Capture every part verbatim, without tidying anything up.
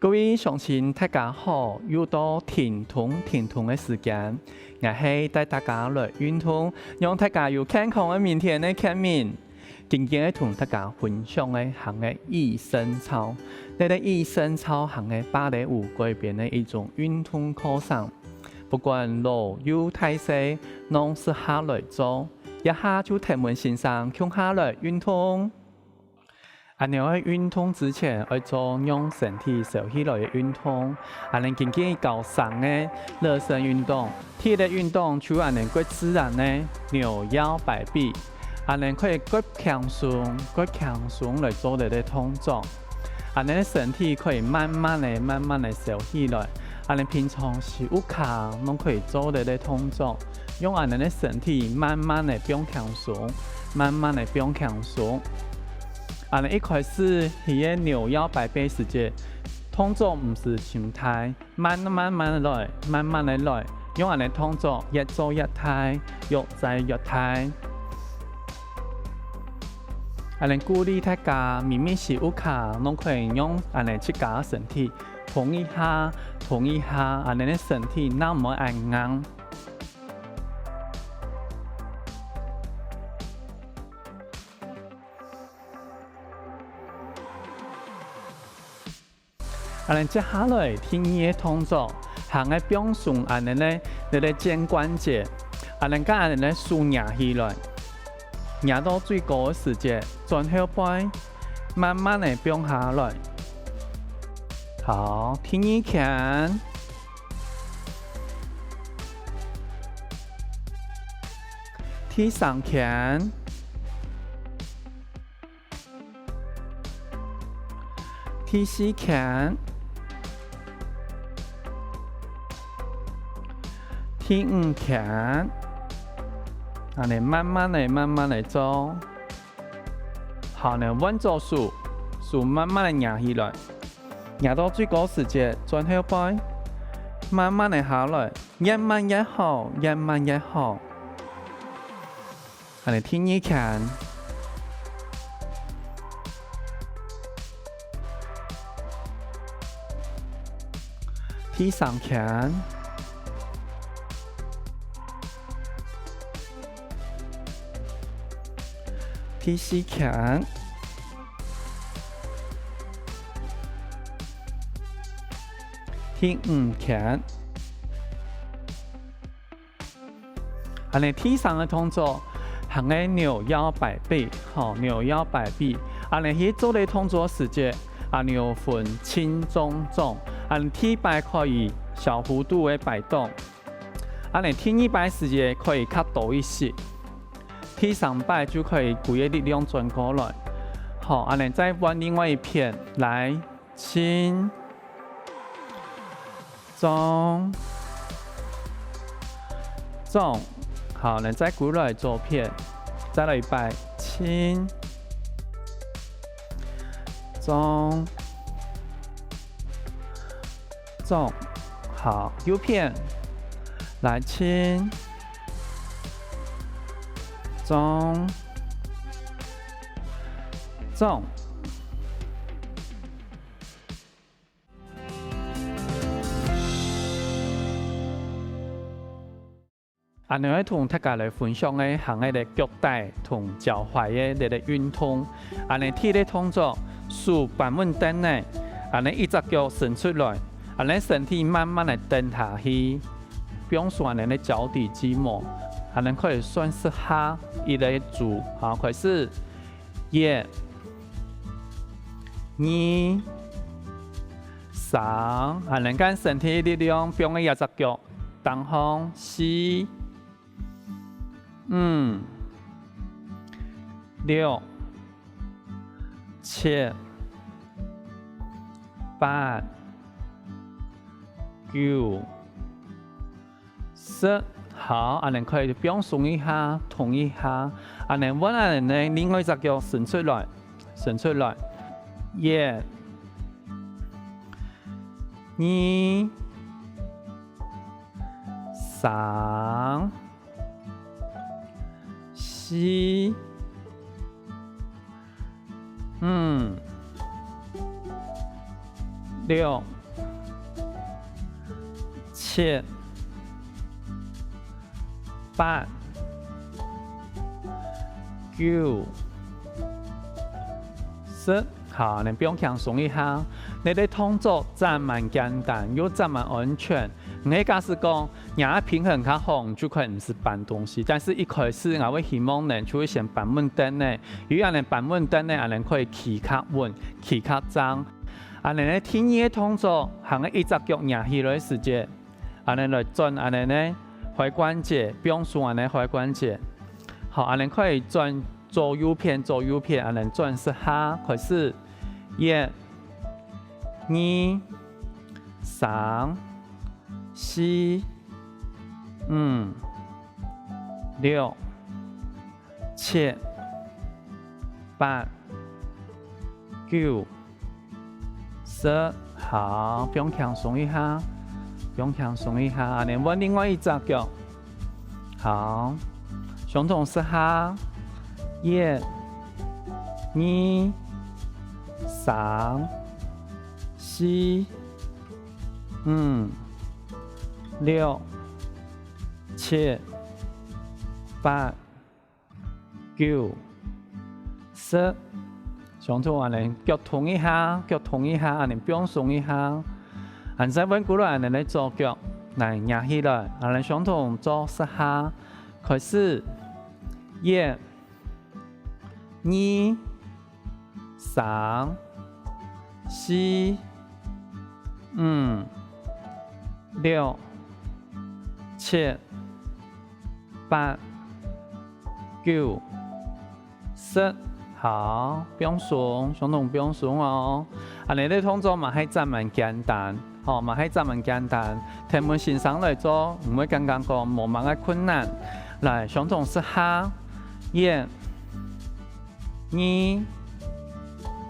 各位鄉親，大家好！又到停動停動个時間，𠊎係帶大家來運動，讓大家有健康个明天个健民。今晡日愛同大家分享个行个毓身操，這个毓身操行个芭蕾舞改編个一種運動課程。不管老幼大細，攏適合來做。這下就跈等先生共下來運動。 恁樣个運動之前，愛做讓身體燒起來个運動。恁樣今晡日教三个熱身運動。第一个運動就恁樣較自然个扭腰擺臂，恁樣可以較輕鬆、較輕鬆來做這个動作。恁樣身體可以慢慢个、慢慢个燒起來。恁樣平常時屋下攏可以做這个動作，用恁樣个身體慢慢个放輕鬆，慢慢个放輕鬆。 恁樣一開始，佢个扭腰擺臂時節，動作毋使傷大，慢慢慢來，慢慢个來，用恁樣動作越做越大，越做越大。恁樣鼓勵大家，每每時屋下攏可以用恁樣自家个身體動一下，動一下，恁樣个身體正毋會恁硬。 恁樣接下來第二个動作，行个放鬆恁樣个，這个肩關節，恁樣將恁樣个手擎起來，擎到最高个時節，轉後背，慢慢个放下來。好，第二拳，第三拳， 第四拳，第五拳，恁樣慢慢个、慢慢个做。好，恁樣換做手，手慢慢个擎起來，擎到最高時節，轉後背，慢慢个下來，越慢越好，越慢越好。 恁樣第二拳，第三拳，第四拳，第五拳。 恁樣第三个動作，行个扭腰擺臂，吼，扭腰擺臂。恁樣去做這動作時節，恁樣有分輕重重，恁樣第一擺可以小幅度个擺動，恁樣第二擺時節可以較多一息，第三擺就可以歸个力量轉過來。好，恁樣再換另外一片，來，輕， 重，重。好，恁樣再歸來左片，再來一擺，輕，重，重。好，右片，來，輕，重，重。 恁樣愛同大家來分享个行个這腳底同腳踝个這个運動。恁樣第一个動作，手扳穩凳仔，恁樣一隻腳伸出來，恁樣身體慢慢个蹬下去，放鬆恁樣个腳底筋膜，恁樣可以算十下，一个組。好，開始，一、 二、三，恁樣將身體力量放在這隻腳頂項，四、五、六、七、八、九、 十。好，恁樣可以放鬆一下，動一下。恁樣換恁樣呢，另外一隻腳伸出來，伸出來。一、二、三、四、 五、六、七、八、九、十。好，恁樣放輕鬆一下。這個動作真蠻簡單，又真蠻安全。你假使講，若平衡較好，就可以毋使搬東西。但是一開始，𠊎會希望呢，就會先搬穩凳仔，因為恁樣搬穩凳仔，恁樣可以企較穩、企較正。恁樣呢，第二個動作，行个一隻腳擎起來个時節，恁樣來轉恁樣呢，踝關節，放鬆恁樣踝關節。好，恁樣可以轉左右片，左右片，恁樣轉十下，開始。一、二、三、四、五、六、七、八、九、十。好，放輕鬆一下，放輕鬆一下，恁樣換另外一隻腳。好，相同十下，一、二、三、四、五、六、七、八、九、十。相同恁樣，腳動一下，腳動一下，恁樣放鬆一下。恁樣再換過來，恁樣來左腳，來擎起來，恁樣相同做十下。開始，一、二、三、四、五、六、七、八、九、十。好，放鬆，相同放鬆哦。恁樣个動作嘛係真蠻簡單，吼，嘛係真蠻簡單。跈等先生來做，毋會感覺講無麼个困難。來，相同十下，一、二、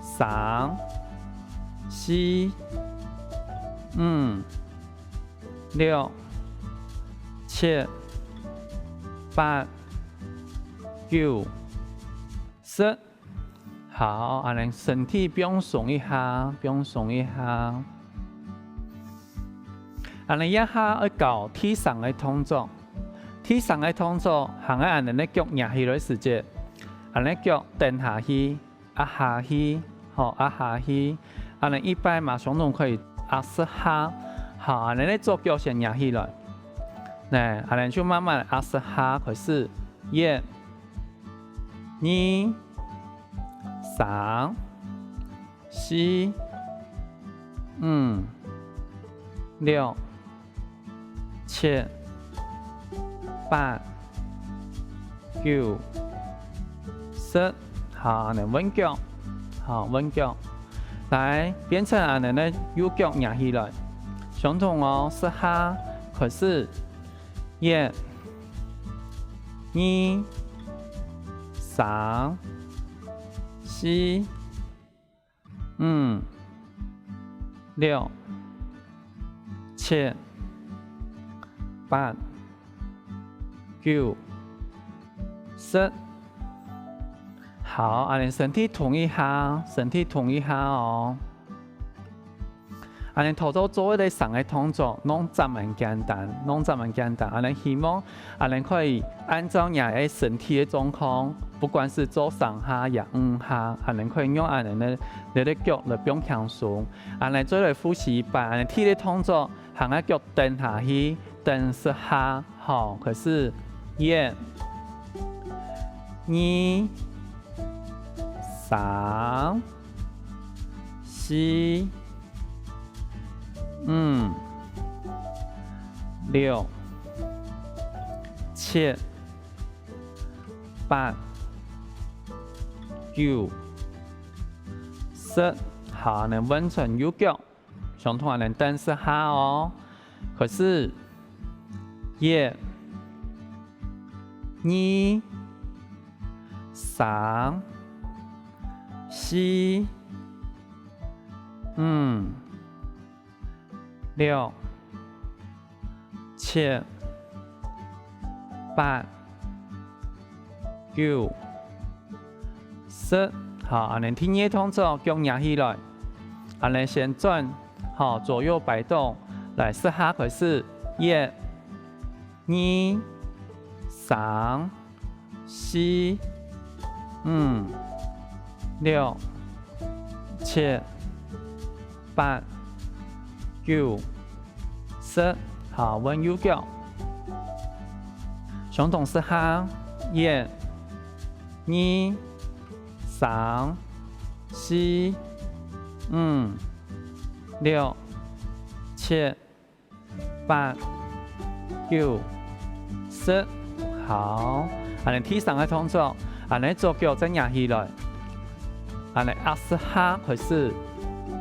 三、四、五、六、七、八、九、十。好，恁樣身體放鬆一下，放鬆一下。恁樣這下愛教第三個動作。第三個動作，行个恁樣个腳擎起來時節，恁樣腳蹬下去，壓下去，吼，壓下去。恁樣一擺嘛，相同可以壓十下。好，恁樣个左腳先擎起來。來，恁樣就慢慢壓十下，開始。一、二、三、四、五、六、七、八、九、十。好，恁樣換腳，好，換腳。來，變成恁樣个右腳擎起來，相同哦，十下，開始。一、二、三、四、五、六、七、八、九、十。好，恁樣身體動一下，身體動一下哦。恁樣頭頭做个三個動作，攏真蠻簡單，攏真蠻簡單。恁樣希望恁樣可以按照若个身體个狀況，不管係做三下也五下，恁樣可以用恁樣个，个，个腳來放輕鬆。恁樣再來複習一擺，恁樣第一個動作，行个腳蹬下去，蹬十下，好，開始，一、二、三、四、五、六、七、八、九、十。好，恁樣換成右腳，相同恁樣蹬十下哦。開始，一、二、三、四、五、六、七、八、九、十。好，恁樣第二動作，腳擎起來。恁樣先轉，好，左右擺動。來，十下開始，一、二、三、四、五、六、七、八、九、十。好，換右腳。相同十下，一、二、三、四、五、六、七、八、九、十。好，恁呢第三个動作，恁呢左腳再擎起來，恁呢壓十下開始，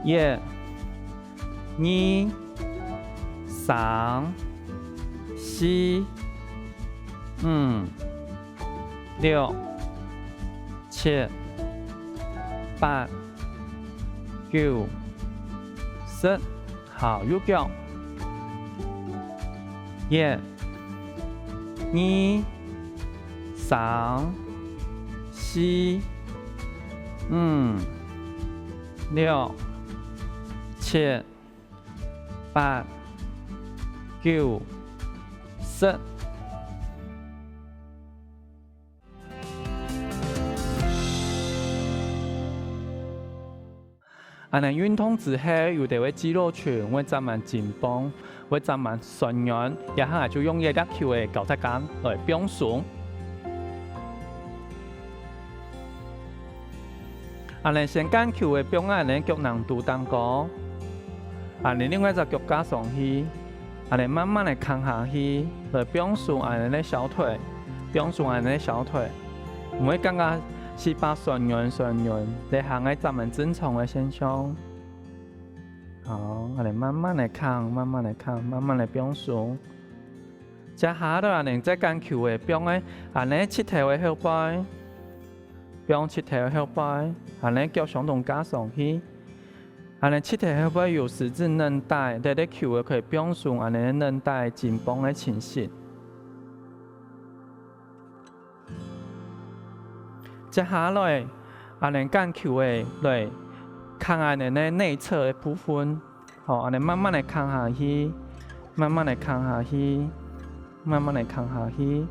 一、二、三、四、五、六、七、八、九、十。好，右腳。一、二、三、四、五、六、七、八、九、十。恁呢運動之後，有兜个肌肉群會增滿緊繃，會增滿痠軟，這下就用這粒球仔教大家來放鬆。 恁呢先將球仔放在恁呢腳囊肚頂高，恁呢另外一隻腳架上去，恁呢慢慢仔囥下去，來放鬆恁呢个小腿，放鬆恁呢个小腿，毋會感覺四肢痠軟痠軟，這下係正常个現象。好，恁呢慢慢仔囥，慢慢仔囥，慢慢仔放鬆。 接下來恁呢再將球仔放在恁呢膝頭个後背，放膝頭个後背，恁呢腳相同架上去。恁呢膝頭後背有十字韌帶，這兜球仔可以放鬆恁呢韌帶緊繃个情形。接下來，恁呢將球仔來囥恁呢个內側个部分。 好，恁呢慢慢仔囥下去，慢慢仔囥下去，慢慢仔囥下去。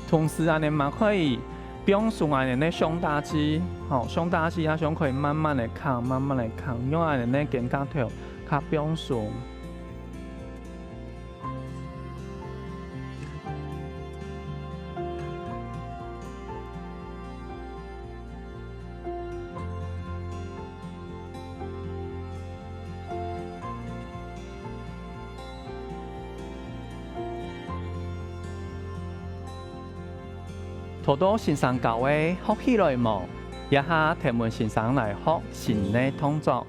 同時恁呢嘛可以放鬆恁呢个上大肌，好，上大肌也想可以慢慢仔囥，慢慢仔囥，讓恁呢个肩胛頭較放鬆。 頭到先生教个學起來無？這下聽分先生來學新个動作。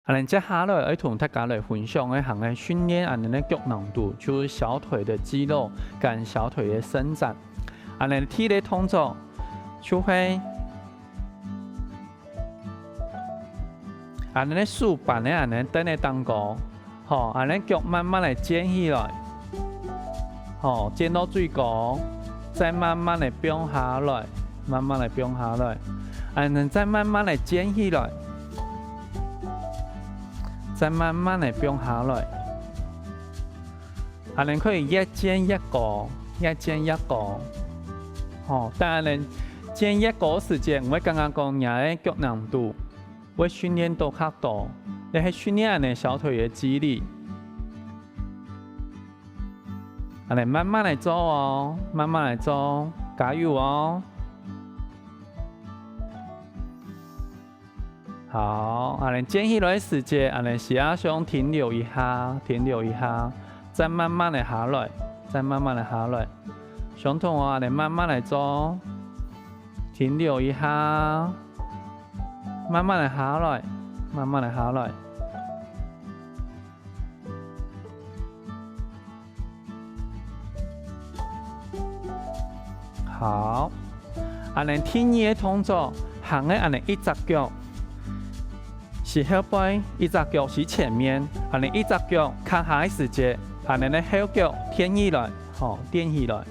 恁呢接下來愛同大家來分享个還係訓練恁呢个腳囊肚，就係小腿个肌肉，跟小腿个伸展。恁呢第一个動作，就係恁呢手扳个恁呢凳仔頂高， 好，恁呢腳慢慢仔跣起來，好，跣到最高，再慢慢仔放下來，慢慢仔放下來，恁呢再慢慢仔跣起來，再慢慢仔放下來。恁呢可以越跣越高，越跣越高。好，但恁呢跣越高時節，毋會感覺講若个腳囊肚 會訓練到較多，這係訓練恁呢小腿个肌力。恁呢慢慢仔做哦，慢慢仔做，加油哦！好，恁呢跣起來个時節，恁呢需要先停留一下，停留一下，再慢慢仔下來，再慢慢仔下來。相同哦，恁呢慢慢仔做，停留一下。 慢慢仔下來，慢慢仔下來。好，恁呢第二个動作，還係恁呢一隻腳係後背，一隻腳係前面，恁呢一隻腳囥下个時節，恁樣个後腳踮起來，吼，踮起來。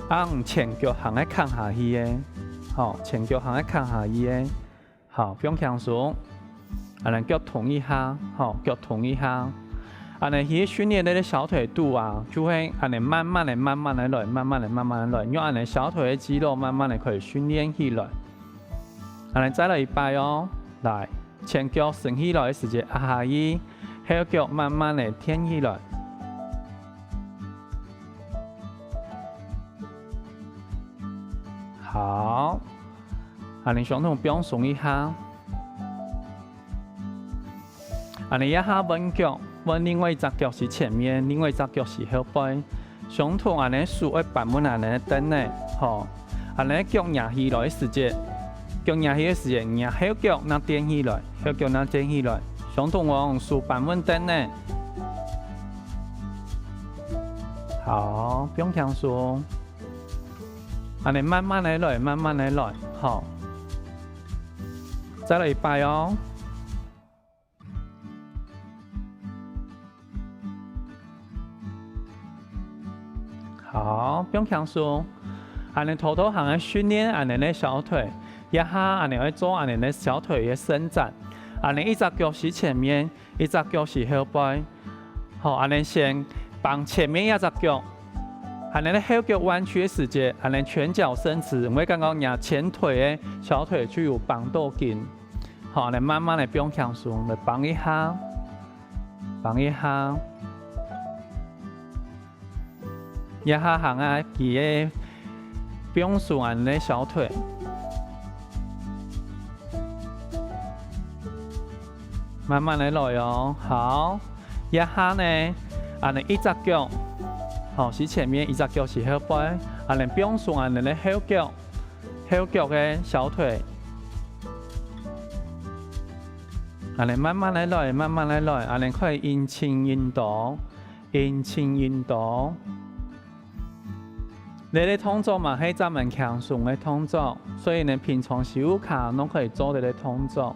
啊，前腳還愛崁下去个，吼，前腳還愛崁下去个。好，放輕鬆。恁樣腳動一下，吼，腳動一下。恁樣去訓練這个小腿肚啊，就會恁樣慢慢个、慢慢个來，慢慢个、慢慢个來，讓恁樣小腿个肌肉慢慢个可以訓練起來。恁樣再來一擺哦，來。 前腳伸起來个時節壓下去，後腳慢慢个踮起來。好，恁樣相同放鬆一下。恁樣這下換腳，換另外一隻腳去前面，另外一隻腳去後背。 相同恁樣手愛扳穩恁樣个凳仔，吼。恁樣腳擎起來个時節，腳擎起个時節，擎後腳那踮起來，後腳那踮起來。相同哦，手扳穩凳仔。好，放輕鬆。恁樣慢慢个來，慢慢个來，吼。再來一擺哦。 好，放輕鬆。恁樣偷偷還愛訓練恁樣个小腿，這下恁樣愛做恁樣个小腿个伸展。恁樣一隻腳去前面，一隻腳去後背。好，恁樣先扳前面一隻腳，恁樣个後腳彎曲个時節，恁樣全腳伸直，你會感覺若前腿个小腿就有扳到緊。好，恁樣慢慢个放輕鬆，來扳一下。 扳一下。這下還愛記得放鬆恁樣个小腿。慢慢个來哦，好。這下呢，恁樣一隻腳，好，去前面，一隻腳去後背，恁樣放鬆恁樣个後腳，後腳个小腿。 恁樣慢慢个來，慢慢个來，恁樣可以引伸引到，引伸引到。這个動作嘛係一隻蠻輕鬆个動作，所以呢，平常時有空都可以做這个動作。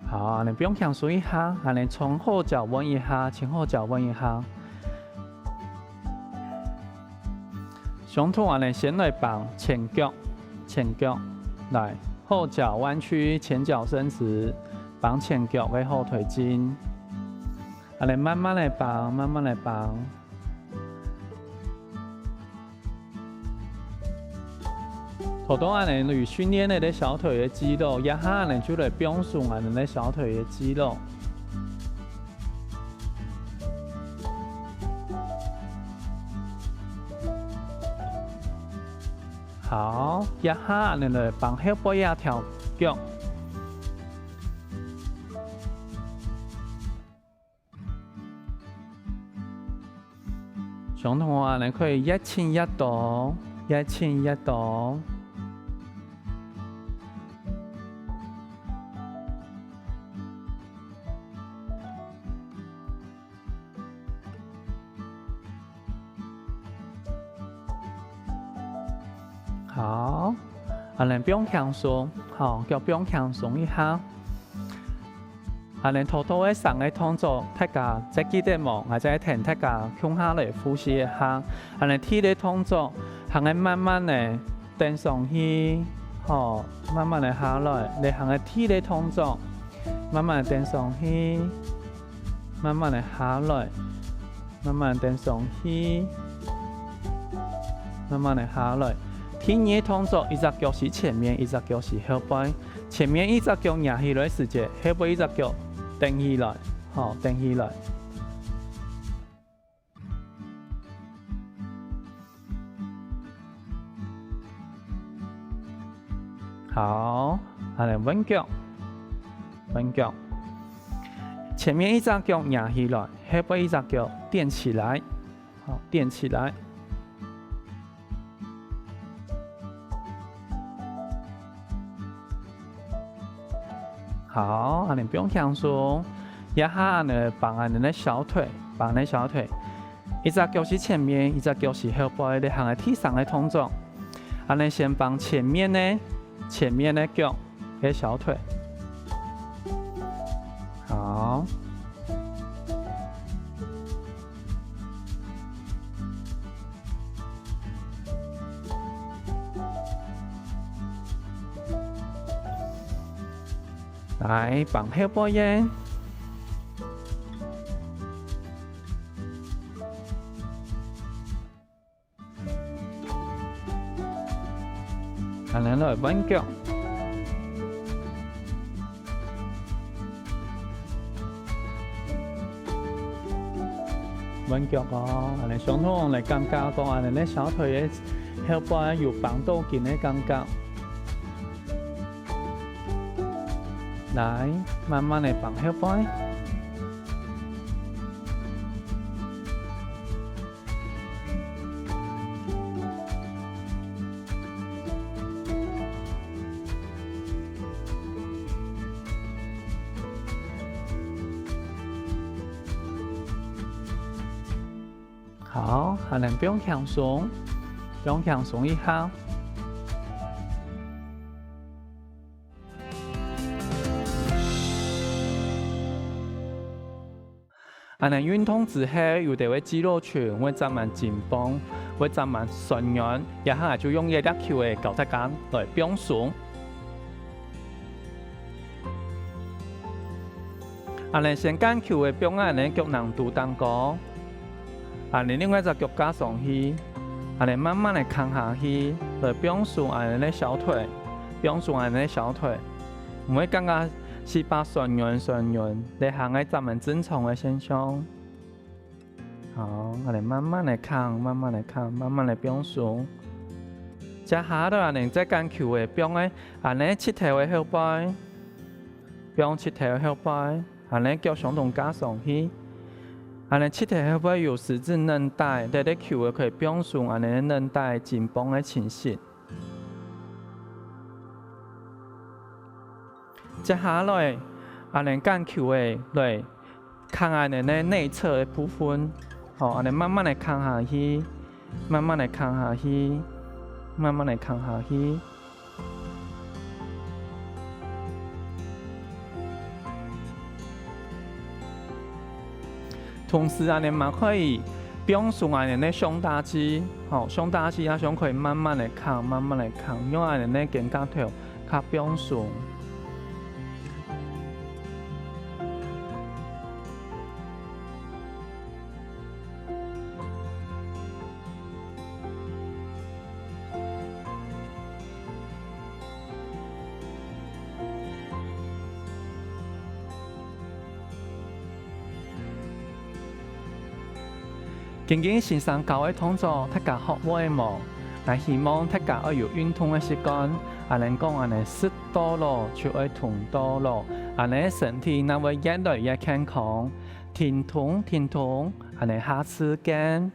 好，恁樣放輕鬆一下，恁樣從後腳彎一下，前後腳彎一下。 相同恁樣先來扳前腳，前腳，來，後腳彎曲，前腳伸直，扳前腳个後腿筋。恁樣慢慢來扳，慢慢來扳。頭先恁樣有訓練這个小腿个肌肉，這下恁樣就來放鬆恁樣个小腿个肌肉。 好，這下恁樣來扳後背這條腳。相同恁樣可以越伸越多，越伸越多。 好，恁樣放輕鬆，好，腳放輕鬆一下。恁樣頭頭个三个動作，大家還記得無？𠊎再同大家共下來複習一下。恁樣第一个動作，還愛慢慢个登上去，好，慢慢个下來。這還愛第二个動作，慢慢个登上去，慢慢个下來。 慢慢登上去，慢慢个下來。第二个動作，一隻腳去前面，一隻腳去後背。前面一隻腳擎起來時節，後背一隻腳踮起來，吼，踮起來。好，下來換腳，換腳。前面一隻腳擎起來， 後背一隻腳踮起來，好，踮起來。好，恁樣放輕鬆。這下恁樣扳恁樣个小腿，扳恁樣小腿。一隻腳去前面，一隻腳去後背，這還係第三个動作。恁樣先扳前面个，前面个腳，个小腿。來，放後背仔。 恁樣來換腳。換腳哦，恁樣相同來感覺講，恁樣个小腿个後背有繃到緊个感覺。來，慢慢个放後背。 好，還能放輕鬆，放輕鬆一下。 恁樣運動之後，有兜个肌肉群會紮滿緊繃，會紮滿痠軟，這下就用這粒球仔教大家來放鬆。恁樣先將球仔放在恁樣腳囊肚頂高，恁樣另外一隻腳架上去，恁樣慢慢个囥下去，來放鬆恁樣个小腿，放鬆恁樣个小腿。 毋會感覺四百痠軟痠軟，這下愛紮滿正常个現象。好，𠊎兜慢慢來囥，慢慢來囥，慢慢來放鬆。接下來，恁樣再將球仔放在恁樣膝頭个後背，放膝頭个後背，恁樣腳相同架上去。恁樣膝頭後背有十字韌帶，這兜球仔可以放鬆恁樣韌帶緊繃个情形。 接下來，恁樣將球仔來囥恁樣个內側个部分，好，恁樣慢慢个囥下去，慢慢个囥下去，慢慢个囥下去。 同時恁樣嘛可以放鬆恁樣个上大肌，吼，上大肌啊，想可以慢慢个囥，慢慢个囥，讓恁樣个肩胛頭較放鬆。 今日先生教个動作，大家學會無？𠊎希望大家愛有運動个習慣，恁樣講恁樣食到老就愛動到老，恁樣身體正會越來越健康。停動，停動，恁樣下次見。